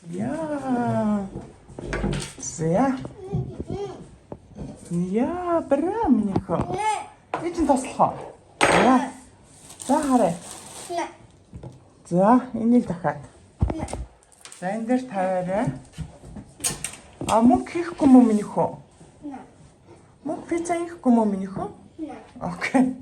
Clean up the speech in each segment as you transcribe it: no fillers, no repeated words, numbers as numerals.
Яа. За. Яа, бра минийхөө. Би чинь туслах уу? За. За хараа. За, энийг дахиад. За, энэ дээр тавиарай. А мөнгө хийхгүй мө минийхөө? Мөнгө пицца хийхгүй мө минийхөө? Okay.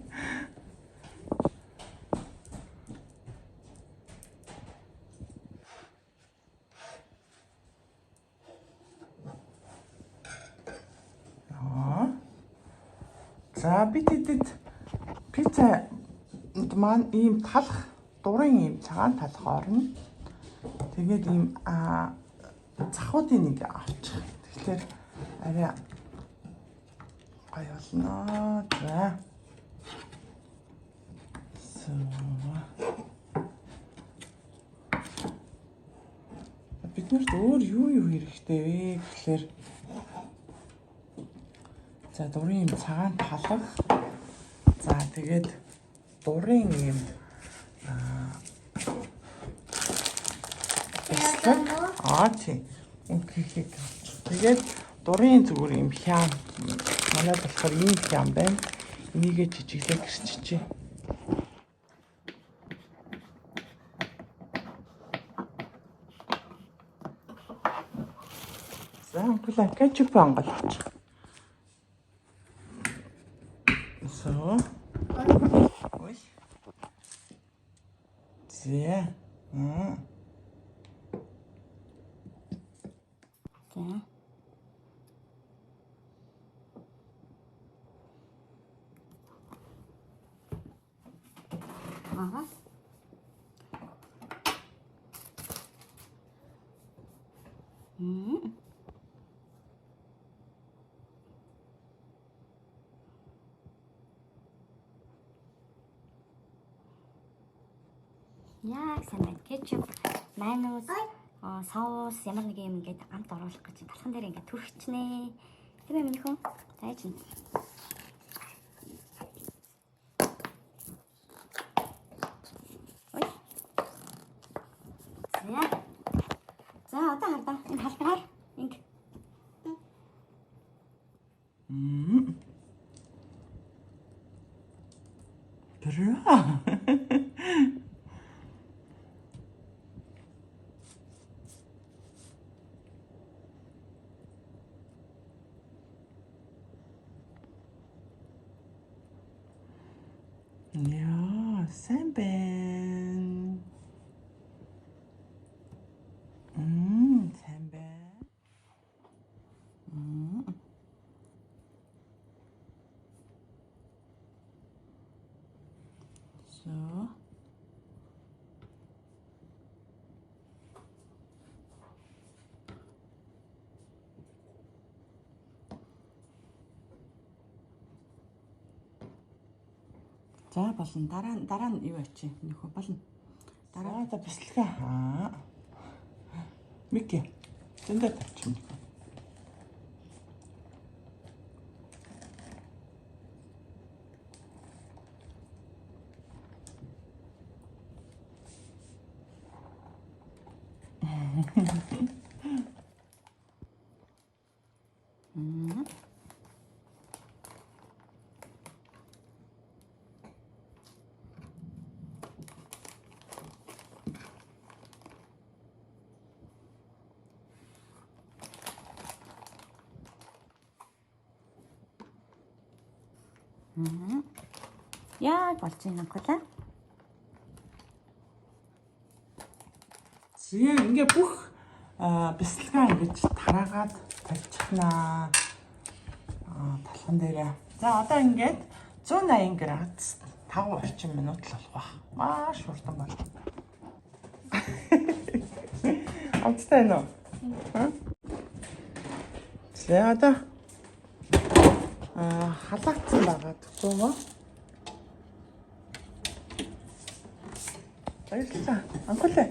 Аа. За бид хэдэд пицца маань ийм талах дурын ийм цагаан талах орно. Тэгээд ийм захуудын нэг авчих. Тэгэхээр арай гоё болно. За. So. Бид нарт өөр юу юу хэрэгтэй вэ гэхлээр за дурын ийм цагаан талах. За тэгээд дурын ийм бяцлаг. Аа тий. Үнхийг авчих. Тэгээд дурын зүгээр ийм хям. Манайд болохоор ийм хям байна. Энийгээ жижиглээ гэрччихье. За, анхлаа кетчуп онгойлгоч. So. Ой. За. Аа. За. Аа. Мм. Яг сайн байна. Кетчуп, майонез, соус ямар нэг юм ингээд амт оруулах гэж талхан дээр ингээд түрхчихнэ. Тийм ээ миний хүн. За чинь. Ой. За. За одоо хардаа. Энэ халдгаар инг. Мм. Bra. Яа, сайн байна. Мм, сайн байна. Мм. So. За болно. Дараа нь юу ачи? Нөхөө болно. Дараа за бислэгээ. Аа. Мики. Зөндөө тавьчих юм. Яг болж байна анхлаа. Зэ ингээ бүх бясалгаа ингэж тараагаад тавьчихнаа. Аа талхан дээрээ. За одоо ингээд 180 градус 5 орчим минут л болох байх. Маш хурдан байна. Амттай нөө. За одоо халаацсан байгаа түгөө. Баярлалаа. Анхлаа.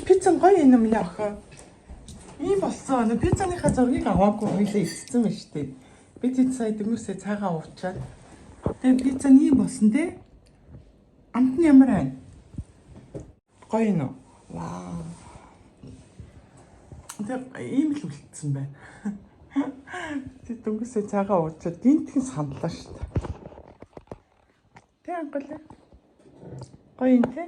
Пицца нь гоё юм миний охин. Ийм болсон. Нөө пиццаныхаа зургийг аваагүй хоёлаа ицсэн байна шүү дээ. Би тэд сая дөнгөсөө цайгаа уучаад. Тэгээ пицца нь ийм болсон те. Амт нь ямар байна? Гоё юм уу? Вау. Тэг ийм л үлдсэн байна. Тэг дөнгөсөө цайгаа уучаад гинтхэн саналаа шүү дээ. Тэ, анхлаа. Гоё юм, тэ?